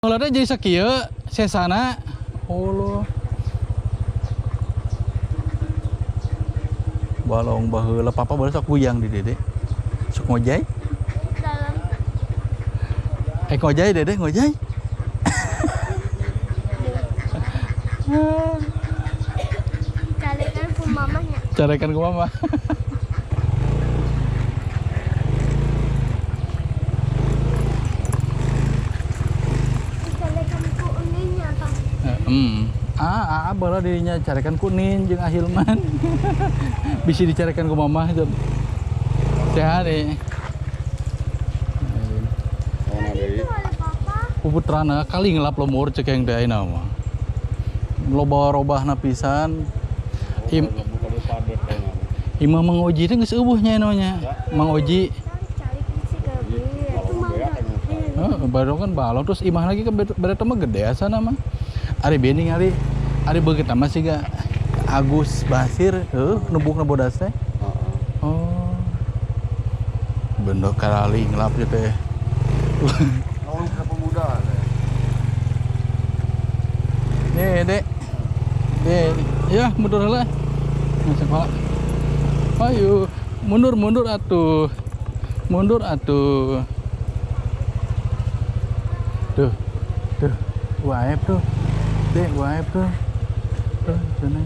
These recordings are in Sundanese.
Kalau teh jadi sakieu sesana. Allah. Balong baheula papa baru sok guyang di dede. Sok ngojay. Dalam. Eh, ngojay dede, ngojay. Carikan ku mamanya. Carekan ku mama. Carikan ku uninya, Pak. Ah, ah, baheula dirinya carekan ku Nin jeung Ahilman. Bisa dicarekan ku mama itu. Sehat deh. Itu ada papa. Puputrana kali ngelap lembur cek yang teh ayeuna mah. Loba robahna pisan. Imah Mang Oji teh geus eueuh nya nya. Mang Oji. Carikan si Gabi. Itu mama. Heeh, baru kan balong terus imah lagi ke bereta mah gede asana mah. Ari bening ari ari begitu mah siga Agus Basir heuh nubukna bodas teh. Oh. Bener kali ngelap ieu teh. Pemuda. Nih, Dek. Dek, ya mundur heula. Nah, sekolah. Ayo, mundur mundur atuh. Mundur atuh. Tuh. Tuh, waep tuh. Dek, waep tuh. Tuh, sana.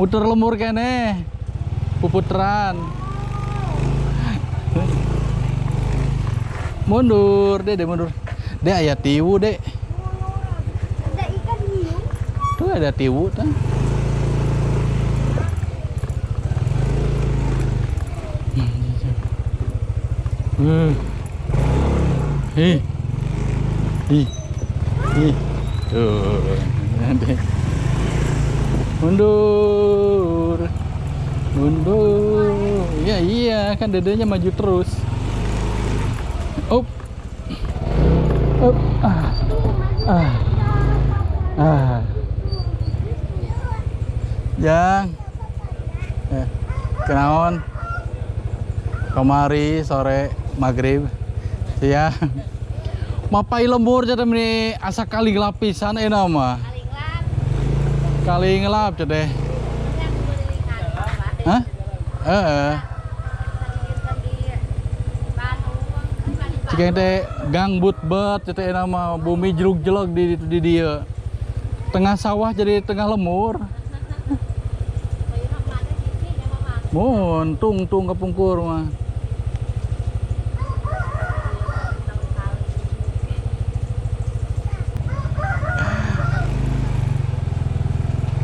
Muter lembur kene. Puputeran. Mundur, Dek, Dek, mundur. Dek aya tiwu, Dek. Ada ikan hiu. Tuh ada tiwu tuh. Hi. Hi. Hi. Tuh. Nanti. Mundur. Mundur. Iya, iya, kan dedenya maju terus. Up. Up. Ah. Ah. Ah. Jang. Eh, kenaon? Kamari sore maghrib. Siap. Mapai lembur jadi meni asa kali lapisan enak mah. Kali ngelap jadi. Hah? Heeh. Jika teh gang but bet jadi enak mah bumi jelug-jelug di dia. Tengah sawah jadi tengah lemur. Mun tung tung kepungkur mah.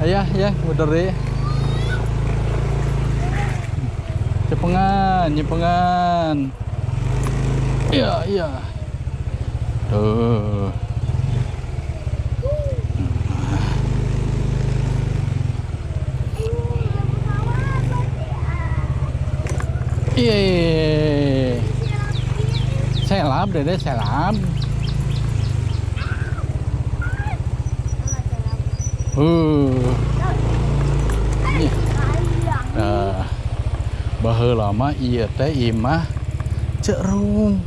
Ayah, ya, muter deh. Cepengan, cepengan. Iya, iya. Tuh. Iya. Selap, dede, selap. Iya. Nah, baheula mah ieu teh imah Cerum.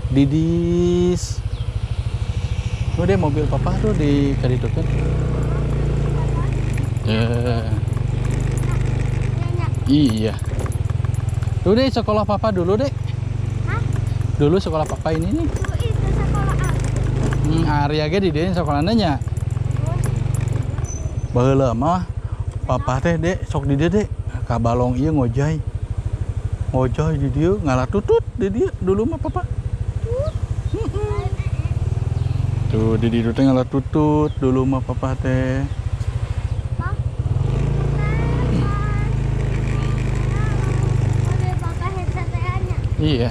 Didis. Tuh deh mobil papa tuh di kaditu kan. Ya. Iya. Tuh deh sekolah papa dulu deh. Hah? Dulu sekolah papa ini nih. Itu sekolah aku. Arya ge di dieu sekolahna nya. Baheula mah papa teh dek sok di dieu dek ka balong ieu ngojay. Ngojay di dieu ngalah tutut di dieu dulu mah papa. Tuh di dieu teh ngalah tutut dulu mah papa teh. Iya.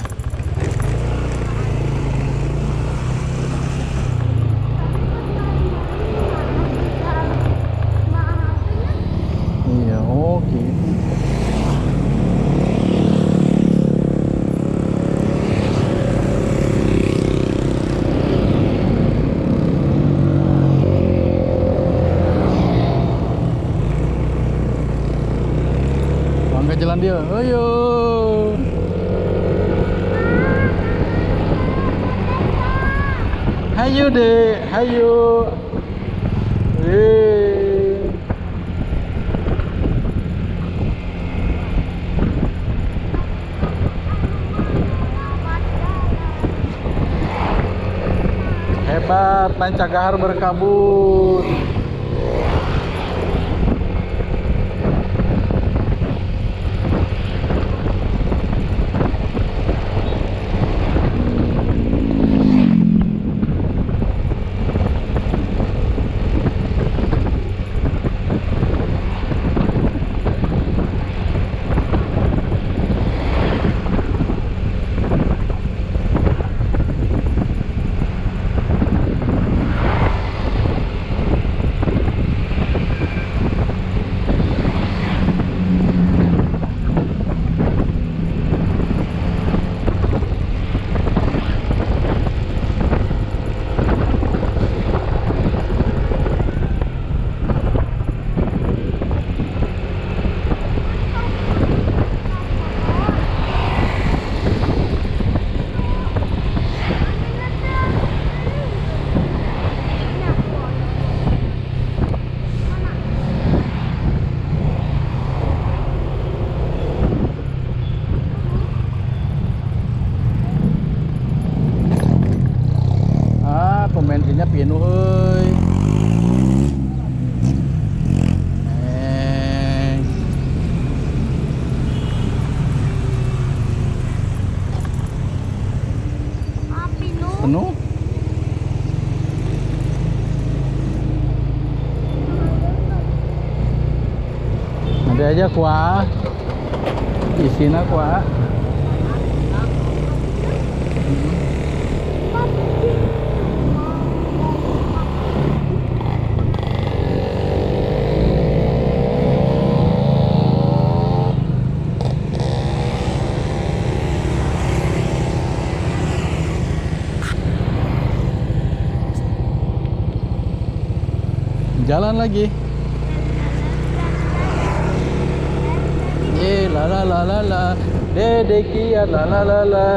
Iya, oke. Bangga jalan dia. Ayo. Hayu dek, hayu. Hebat, Pancagahar berkabut. Pembensinnya pinuh euy. Penuh. Nanti aja kuah. Isina kuah. Jalan lagi. Ye la la la la la. Dede kia la la la la.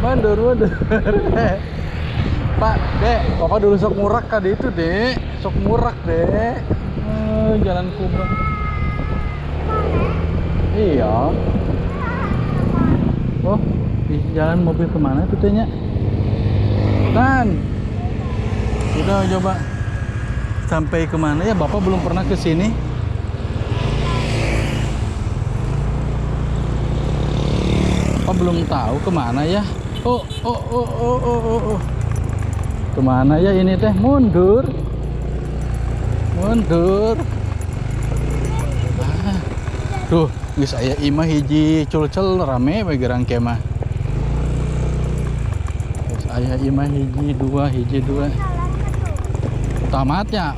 Mundur, mundur. Pak, Dek, pokoknya dulu sok murak tadi itu, Dek. Sok murak, Dek. Jalan Kubang. Iya. Oh, di jalan mobil kemana tuh tehnya? Tan. Kita coba sampai kemana ya? Bapak belum pernah ke sini. Bapak belum tahu kemana ya. Oh, oh, oh, oh, oh, oh, oh. Kemana ya ini teh? Mundur. Mundur. Ah. Tuh, geus aya imah hiji culcel rame we gerang kemah. Geus aya imah hiji dua, hiji dua. Tamatnya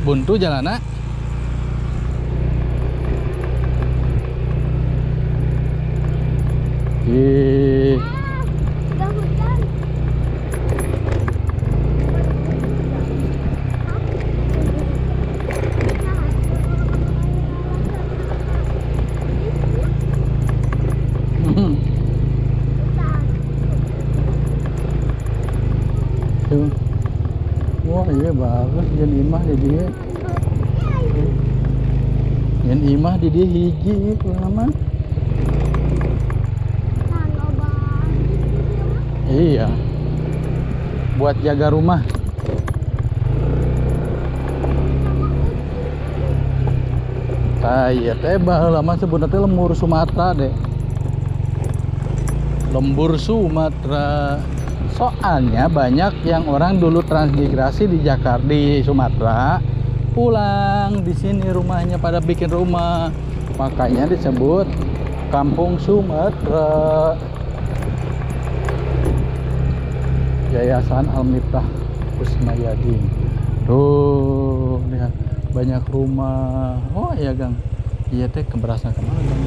buntu jalanna. Ih. Wah, iya bagus yen imah di dieu. Yen imah di dieu hiji lama. Iya. Buat jaga rumah. Tah ieu teh baheula mah sebutna teh lembur Sumatera deh. Lembur Sumatera. Soalnya banyak yang orang dulu transmigrasi di Jakarta, di Sumatera, pulang di sini rumahnya pada bikin rumah. Makanya disebut Kampung Sumatera. Yayasan Al-Miftah Kusmayadi. Tuh, lihat banyak rumah. Oh iya Gang. Iya teh keberasna kemana Gang?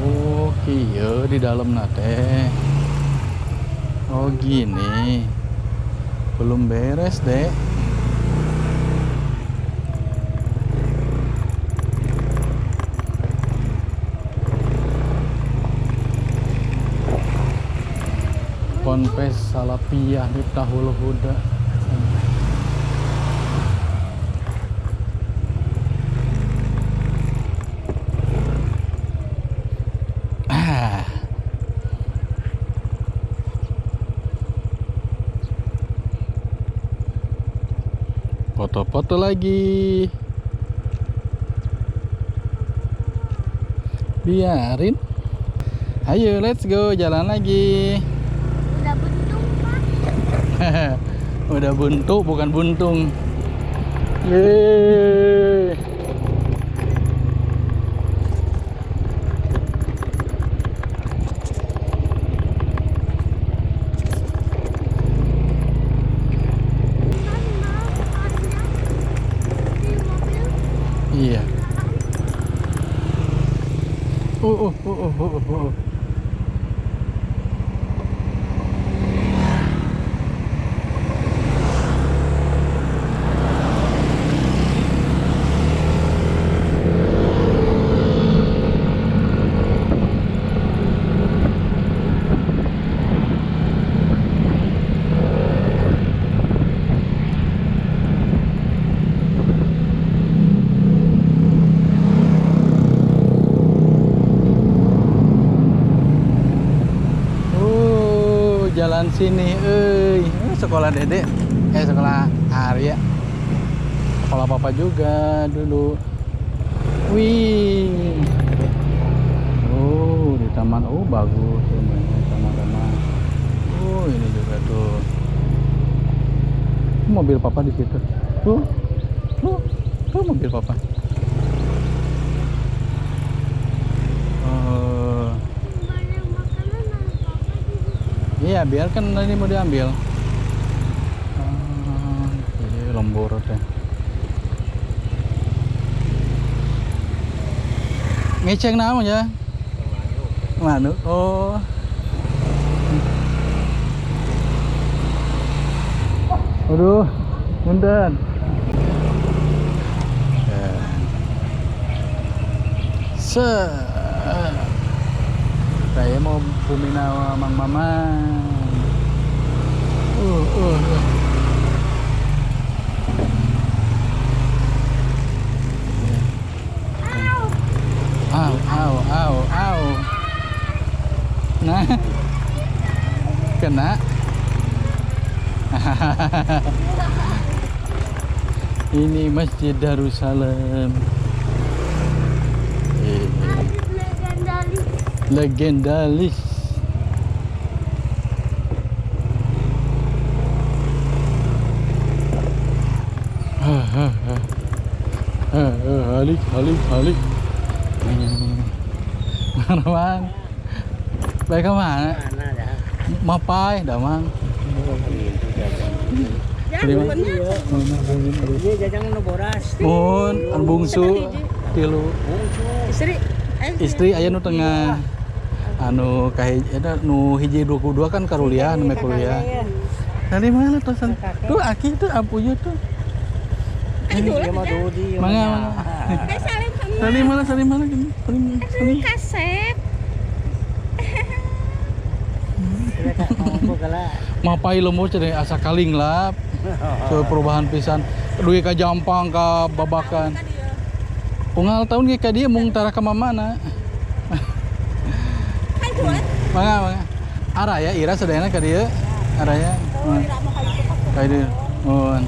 Oh kieu di dalam teh. Oh gini. Belum beres deh. Ponpes Salafiyah Miftahul Huda. Ah. Foto-foto lagi. Biarin. Ayo, let's go, jalan lagi. Udah buntung, Pak. Udah buntu, bukan buntung. Yeay. Kan mau ada di mobil. Iya. Oh. Jalan sini, euy. Sekolah Dede, sekolah Arya. Sekolah Papa juga dulu. Wih. Oh, di taman. Oh, bagus rumahnya, taman-taman. Oh, ini juga tuh. Mobil Papa di situ. Tuh. Tuh. Tuh mobil Papa. Oh. Banyak makanan dan Papa di situ. Iya, biarkan ini mau diambil. Ah, jadi lembur teh. Ngeceng naon ya? Manuk. Oh. Aduh, punten. Se. Saya mau bumina Mang Maman. Au, au, au, au. Nah, kena. Ini Masjid Darussalam. Legendaris. Legendaris. Halik, halik, halik. Mana, Bang? Baik ke mana? Mapai, damang. Terima. Iya, jajangan nu boras. Mun, anu bungsu tilu. Istri. Istri aya nu tengah. Anu kahiji eta nu hiji 22 kan karuliah, nu meh kuliah. Dari mana tuh? San? Tuh aki tuh ampunya tuh. Iya mah Dodi. Mangga, mangga. Dari mana? Dari mana? Salim, salim. Kasep. Mapai lembur cenah asa kaling lah. So, perubahan pisan. Duit ka Jampang ka Babakan. Unggal tahun ge ka dieu mung tara ka mamana. Mangga, mangga. Araya Ira sadayana ka dieu. Araya. Oh, ira mah kayu tuh. Ka dieu. Mohon.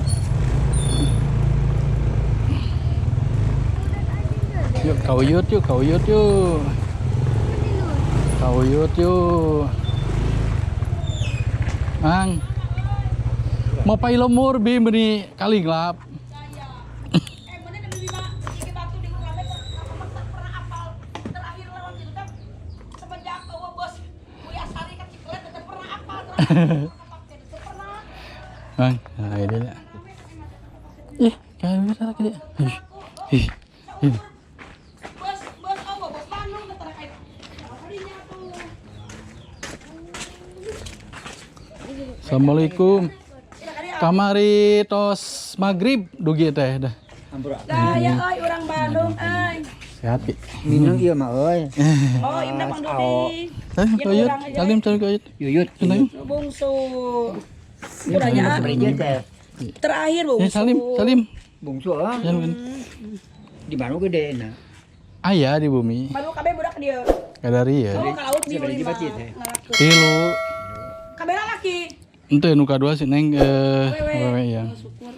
Yuk, kauyut yuk, kauyut yuk. Kauyut yuk. Mang. Mau pai lemur bi beri kalinglap. Eh, mana demi lima gigi batu di rame tak pernah apal terakhir lewat itu kan semenjak eueuh bos Buya Sari ka Cikelet teu pernah apal terakhir teu pernah. Mang, nah ini dia. Ih, kayak bisa lagi dia. Ih, ih, ih. Bos bos eueuh bos Bandung teu terkait kadinya tuh. Assalamualaikum. Kamari tos maghrib dugi teh dah. Daya euy urang Bandung euy. Sehat ki. Minum ieu mah euy. Oh, imna Mang Dodi. Eh, kauyut, salim salim kauyut. Yuyut. Salim. Nu bungsu. Kurangnya Ieu teh. terakhir Ya, bungsu. salim, salim. Bungsu ah. Salim. Di mana gede na? Aya di bumi. Baru kabeh budak dieu. Kadari ya. Oh, ka laut di Sebenarnya lima. baca teh. Ngalakeun. Tilu. Kabeh laki. Ente nu kadua si Neng Wewe. wewe ya. Oh, syukur.